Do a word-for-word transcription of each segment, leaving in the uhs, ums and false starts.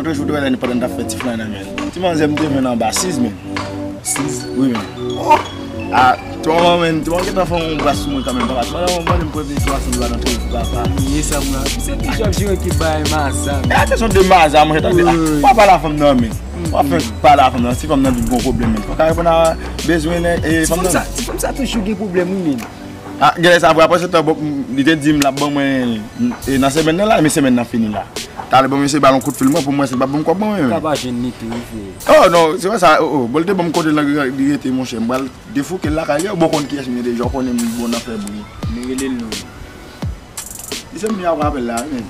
Yon jou, te wè lè pandan n t ap fè ti flan nan men. Ti manzè m te jwenn anba siz, men. Siz? Wi, men. A, ti manman, men, ti manman gentan fè yon bras sou mwen kanmenm, papa. Ti manman mande m pou epi twa san dola nan kredi, papa. Ye sa, mwen. Se toujou ap jere ki bay maza, men. E, atensyon de maza, mwen, tande. Wi, wi. W ap pale a fanm nan, men. W ap fè pale a fanm nan. Si fanm nan vin gon pwoblèm, men. Fò ka reponn a bezwen, e, fanm nan. Ti fanm sa, ti fanm sa toujou gen pwoblèm, wi, men. A, genlè sa vre, apre se tan, bon, m, li te di m l ap ban mwen, e, nan semèn nan la, men semèn nan fini la. Talè, bon, m eseye ba l yon kout fil, mwen, pou m wè si l p ap ban m kòb mwen, men. Ka pa jwenn li tou, wi, frè. Oh, non, se pa sa, oh, oh, bon, li te ban m kote l nan, li rete, monchè, m pral defouke l lakay li, ou bon konn kiyès m ye deja, ou konnen m bon nan fè bri. Men rele l non. Li se m li ap rapèl la, wi, men.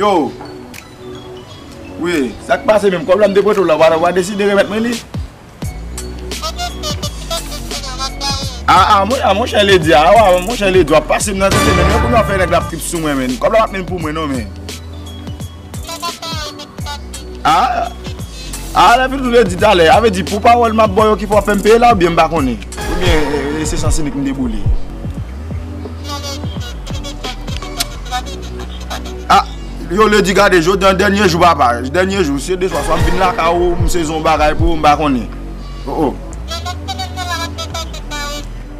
Yo! Wi, sa k pase menm? Kòb la m te prete w la, w a, w a deside remèt mwen li? A, a, mon, a, monchè Ledi, a, a, monchè Ledi, w ap pase m nan tete menm. Yo, kounya w fè nèg la ap trip sou mwen, menm. Kòb la p ap menm pou mwen, non, menm. A, a, lè vin tou Ledi talè. A vle di, pou pawòl m ap ba w yo ki fè w ap fè m peye la, oubyen m pa konnen? Oubyen, e, e, se sans inik m deboule? A, yo, Ledi, gade, jodi a dènye jou, papa. Dènye jou, se de swa, swa m vin lakay ou, m sezi yon bagay pou ou, m pa konnen. Oh, oh.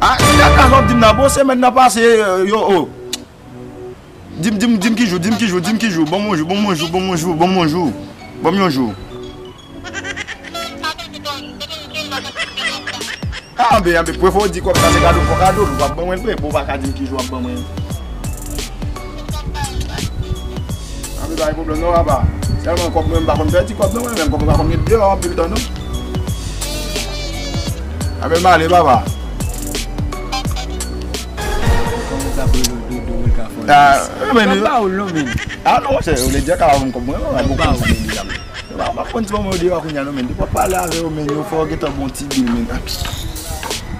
A, gad sa w ap di m nan, bon, semèn nan pase, yo, oh. Di m, di m, di m ki jou, di m ki jou, di m ki jou. Ban m yon jou, ban m yon jou, ban m yon jou, ban m yon jou. Ban m yon jou. Anben, anben, prefere w di kòb sa se kado, fò kado l, w ap ban mwen l vre, bon, w pa ka di m ki jou w ap ban mwen. Anben, pa gen pwoblèm non, papa. Sèlman kòb mwen, m pa konn pèdi kòb non, mwen menm, kòb mwen pa konn ret deyò anpil tan non. Anben, m ale, papa. Kòman sa pou yo do, do, do, ka fò a, men, pa ou non, men. A, non, monchè, ou le di a ka ba m kòb mwen, non, a bon konn sa men deja, men. Yo pa, pa konn ti manman yo deyò kounya, non, men. Depi w ap pale avè yo, men, yo fè w gentan bon ti bil, men.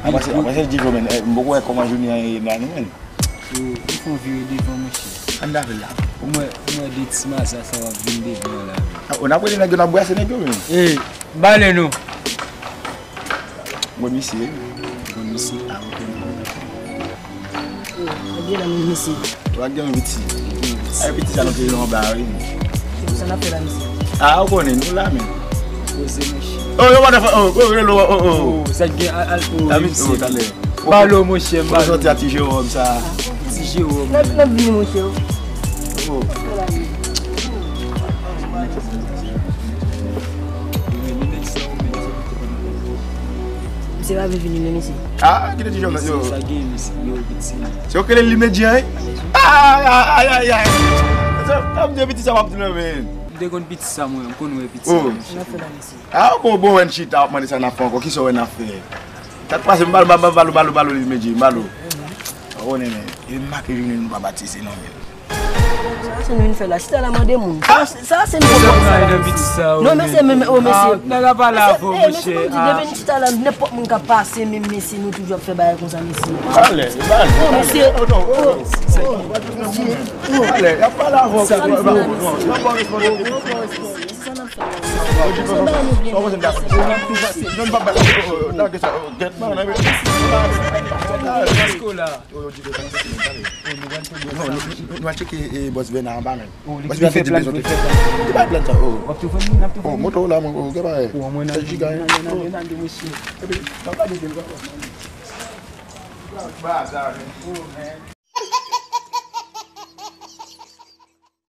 Apre se, apre se di yo, men, eh, m poko wè kòman jounen an ye la, non, men. Yo, yo fè yon vire devan, monchè. Ann dave la. Ou mwen, ou mwen de ti maza sa w ap vin devan la, men. A, o, n ap rele nèg yo, n ap brase nèg yo, men. Eh, bale nou. Mwen misye. Mwen misye, a, mwen konnen. Oh, nèg yo la, mwen misye. Ou pa gen yon piti. Gen yon piti. Ay, piti sa nou te yo anba, wi. Se pou sa n ap fè la, misye. A, ou konnen, nou la, men. Poze, monchè. Oh, yo, what the fuck? Oh, oh, rele, oh, oh, oh. Oh, sa gen al, al, oh, la, misye, oh, talè. Balo, monchè, m balo. Sòti a ti Jewòm sa. Ti Jewòm. N ap, n ap vini, monchè. Oh. Misye pa vle vini, non, misye. Ah, kite ti Jewòm nan, yo. Sa gen, misye, yo, piti. Se yo k rele li Medji an, wi? Ay, ay, ay, ay, ay. Se, m di piti sa w ap di, non, men. M te konn piti sa, mwen, m konn wè piti sa, monchè. N ap fè la, misye. Ah, bon, bon, wè n chita, w ap mande sa n ap fè ankò. Kisa w wè n ap fè? Sa k pase, m balo, balo, balo, balo, balo, li Medji, m balo. Ou konnen, men, e make jounen nou pa batize, non, men. Sa se nou vin fè la, chita la mande moun. Sa, sa se nou konprann sa la, mesye. Non, mesye, men, men, oh, mesye. Nèg la pale avè w, mesye, monchè, depi n chita la, nenpòt moun k ap pase, men, mesye, nou toujou ap fè bagay konsa, mesye. Ale, ale. Oh, mesye. Oh, non, oh, mesye. Ale, y ap pale avè w. Sa nou fè la, mesye? Sa n ap fè la, mesye? Sa w panse m ta konn di? Non, m pa bay. Oh, oh, oh, lage sa, oh, gèt, non, non, men. Yo, yo, di de sa, non, nou, nou, nou al tcheke, eh, bòs Bèna anba, men. Bòs Bèna te di bezwen te fè. Li bay plèn sa, oh. W ap tou vann li, n ap tou vann li. Oh, moto w la, mwen, oh, gen bagay. Oh, mwen nan, nan, nan, nan, nan, nan, mesye. Epi, n ap gade de l, papa. Ba, sa, men.